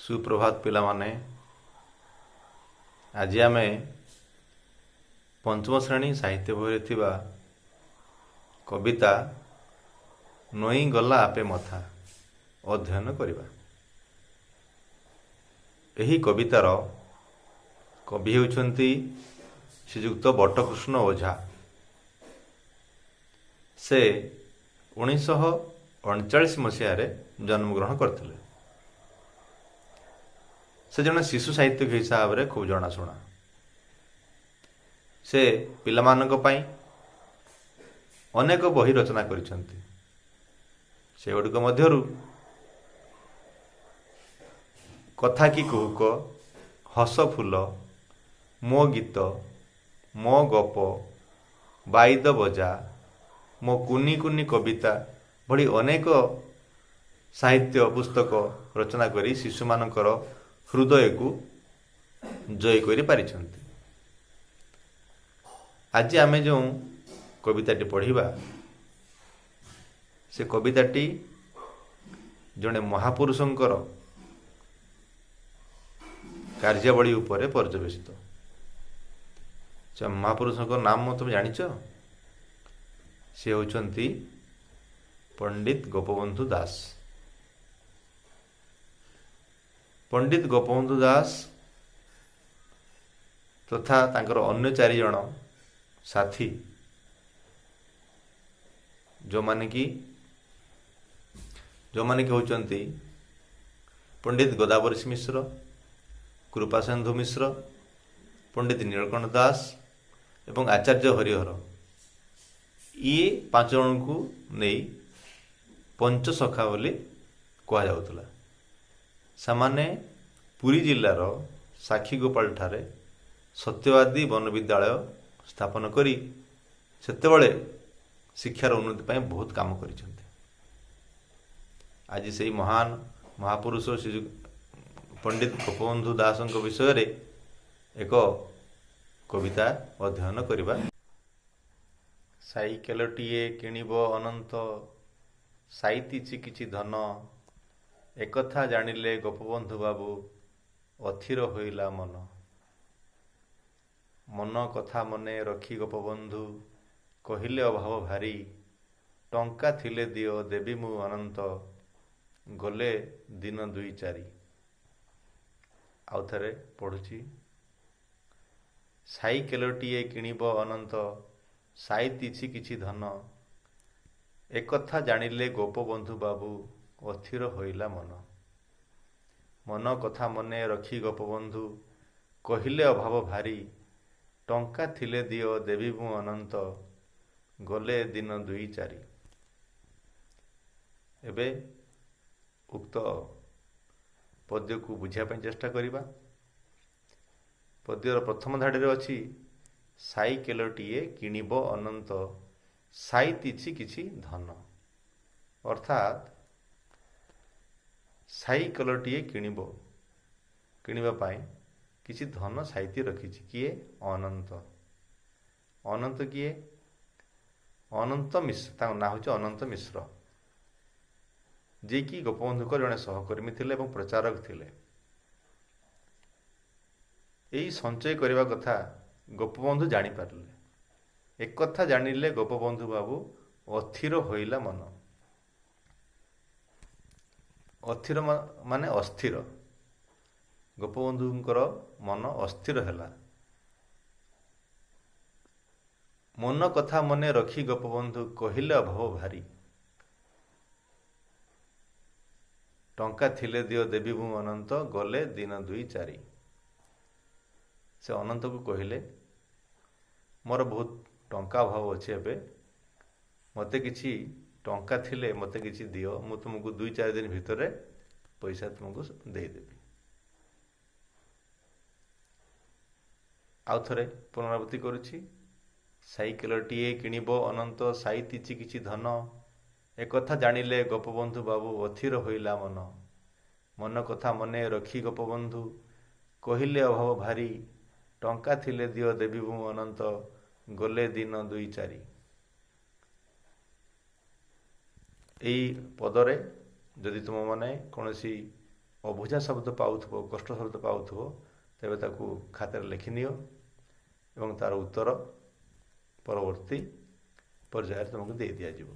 ସୁପ୍ରଭାତ ପିଲାମାନେ। ଆଜି ଆମେ ପଞ୍ଚମ ଶ୍ରେଣୀ ସାହିତ୍ୟ ବହିରେ ଥିବା କବିତା ନଇଁ ଗଲା ଆପେ ମଥା ଅଧ୍ୟୟନ କରିବା। ଏହି କବିତାର କବି ହେଉଛନ୍ତି ଶ୍ରୀଯୁକ୍ତ ବଟକୃଷ୍ଣ ଓଝା। ସେ 1939 ମସିହାରେ ଜନ୍ମଗ୍ରହଣ କରିଥିଲେ। ସେ ଜଣେ ଶିଶୁ ସାହିତ୍ୟିକ ହିସାବରେ ଖୁବ୍ ଜଣାଶୁଣା। ସେ ପିଲାମାନଙ୍କ ପାଇଁ ଅନେକ ବହି ରଚନା କରିଛନ୍ତି। ସେଗୁଡ଼ିକ ମଧ୍ୟରୁ କଥା କି କୁହୁକ, ହସ ଫୁଲ, ମୋ ଗୀତ, ମୋ ଗପ, ବାଇଦ ବଜା, ମୋ କୁନି କୁନି କବିତା ଭଳି ଅନେକ ସାହିତ୍ୟ ପୁସ୍ତକ ରଚନା କରି ଶିଶୁମାନଙ୍କର ହୃଦୟକୁ ଜୟ କରିପାରିଛନ୍ତି। ଆଜି ଆମେ ଯେଉଁ କବିତାଟି ପଢ଼ିବା, ସେ କବିତାଟି ଜଣେ ମହାପୁରୁଷଙ୍କର କାର୍ଯ୍ୟାବଳୀ ଉପରେ ପର୍ଯ୍ୟବେସିତ। ସେ ମହାପୁରୁଷଙ୍କ ନାମ ତୁମେ ଜାଣିଛ? ସେ ହେଉଛନ୍ତି ପଣ୍ଡିତ ଗୋପବନ୍ଧୁ ଦାସ। ପଣ୍ଡିତ ଗୋପବନ୍ଧୁ ଦାସ ତଥା ତାଙ୍କର ଅନ୍ୟ ଚାରିଜଣ ସାଥୀ, ଯେଉଁମାନେ କି ହେଉଛନ୍ତି ପଣ୍ଡିତ ଗୋଦାବରୀଶ ମିଶ୍ର, କୃପାସିନ୍ଧୁ ମିଶ୍ର, ପଣ୍ଡିତ ନୀଳକଣ୍ଠ ଦାସ ଏବଂ ଆଚାର୍ଯ୍ୟ ହରିହର, ଇଏ 5 ଜଣଙ୍କୁ ନେଇ ପଞ୍ଚସଖା ବୋଲି କୁହାଯାଉଥିଲା। ସେମାନେ ପୁରୀ ଜିଲ୍ଲାର ସାକ୍ଷୀଗୋପାଳ ଠାରେ ସତ୍ୟବାଦୀ ବନବିଦ୍ୟାଳୟ ସ୍ଥାପନ କରି ସେତେବେଳେ ଶିକ୍ଷାର ଉନ୍ନତି ପାଇଁ ବହୁତ କାମ କରିଛନ୍ତି। ଆଜି ସେଇ ମହାନ ମହାପୁରୁଷ ଶ୍ରୀ ପଣ୍ଡିତ ଗୋପବନ୍ଧୁ ଦାସଙ୍କ ବିଷୟରେ ଏକ କବିତା ଅଧ୍ୟୟନ କରିବା। ସାଇକେଲଟିଏ କିଣିବ ଅନନ୍ତ, ସାଇତିଛି କିଛି ଧନ, ଏକଥା ଜାଣିଲେ ଗୋପବନ୍ଧୁ ବାବୁ ଅଥିର ହୋଇଲା ମନ। ମନ କଥା ମନେ ରଖି ଗୋପବନ୍ଧୁ କହିଲେ ଅଭାବ ଭାରି, ଟଙ୍କା ଥିଲେ ଦିଅ ଦେବି ମୁଁ ଅନନ୍ତ, ଗଲେ ଦିନ ଦୁଇ ଚାରି। ଆଉ ଥରେ ପଢ଼ୁଛି। ସାଇକେଲଟିଏ କିଣିବ ଅନନ୍ତ, ସାଇତିଛି କିଛି ଧନ, ଏକଥା ଜାଣିଲେ ଗୋପବନ୍ଧୁ ବାବୁ ଅଥିର ହୋଇଲା ମନ। ମନ କଥା ମନେ ରଖି ଗୋପବନ୍ଧୁ କହିଲେ ଅଭାବ ଭାରି, ଟଙ୍କା ଥିଲେ ଦିଅ ଦେବି ମୁଁ ଅନନ୍ତ, ଗଲେ ଦିନ ଦୁଇ ଚାରି। ଏବେ ଉକ୍ତ ପଦ୍ୟକୁ ବୁଝିବା ପାଇଁ ଚେଷ୍ଟା କରିବା। ପଦ୍ୟର ପ୍ରଥମ ଧାଡ଼ିରେ ଅଛି ସାଇକେଲଟିଏ କିଣିବ ଅନନ୍ତ, ସାଇତିଛି କିଛି ଧନ। ଅର୍ଥାତ୍ ସାଇକେଲଟିଏ କିଣିବା ପାଇଁ କିଛି ଧନ ସାଇତି ରଖିଛି। କିଏ? ଅନନ୍ତ। ଅନନ୍ତ କିଏ? ଅନନ୍ତ ମିଶ୍ର। ତାଙ୍କ ନାଁ ହେଉଛି ଅନନ୍ତ ମିଶ୍ର, ଯିଏକି ଗୋପବନ୍ଧୁଙ୍କ ଜଣେ ସହକର୍ମୀ ଥିଲେ ଏବଂ ପ୍ରଚାରକ ଥିଲେ। ଏଇ ସଞ୍ଚୟ କରିବା କଥା ଗୋପବନ୍ଧୁ ଜାଣିପାରିଲେ। ଏକଥା ଜାଣିଲେ ଗୋପବନ୍ଧୁ ବାବୁ ଅଥିର ହୋଇଲା ମନ। ଅଥିର ମାନେ ଅସ୍ଥିର। ଗୋପବନ୍ଧୁଙ୍କର ମନ ଅସ୍ଥିର ହେଲା। ମନ କଥା ମନେ ରଖି ଗୋପବନ୍ଧୁ କହିଲେ ଅଭାବ ଭାରି, ଟଙ୍କା ଥିଲେ ଦିଅ ଦେବି ମୁଁ ଅନନ୍ତ, ଗଲେ ଦିନ ଦୁଇ ଚାରି। ସେ ଅନନ୍ତକୁ କହିଲେ, ମୋର ବହୁତ ଟଙ୍କା ଅଭାବ ଅଛି ଏବେ, ମୋତେ କିଛି ଟଙ୍କା ଥିଲେ ମୋତେ କିଛି ଦିଅ, ମୁଁ ତୁମକୁ 2-4 ଦିନ ଭିତରେ ପଇସା ତୁମକୁ ଦେଇଦେବି। ଆଉ ଥରେ ପୁନରାବୃତ୍ତି କରୁଛି। ସାଇକେଲଟିଏ କିଣିବ ଅନନ୍ତ, ସାଇତିଛି କିଛି ଧନ, ଏକଥା ଜାଣିଲେ ଗୋପବନ୍ଧୁ ବାବୁ ଅଥିର ହୋଇଲା ମନ। ମନ କଥା ମନେ ରଖି ଗୋପବନ୍ଧୁ କହିଲେ ଅଭାବ ଭାରି, ଟଙ୍କା ଥିଲେ ଦିଅ ଦେବି ମୁଁ ଅନନ୍ତ, ଗଲେ ଦିନ ଦୁଇ ଚାରି। ଏଇ ପଦରେ ଯଦି ତୁମମାନେ କୌଣସି ଅବୁଝା ଶବ୍ଦ ପାଉଥିବ, କଷ୍ଟ ଶବ୍ଦ ପାଉଥିବ, ତେବେ ତାକୁ ଖାତାରେ ଲେଖିନିଅ ଏବଂ ତା'ର ଉତ୍ତର ପରବର୍ତ୍ତୀ ପର୍ଯ୍ୟାୟରେ ତୁମକୁ ଦେଇ ଦିଆଯିବ।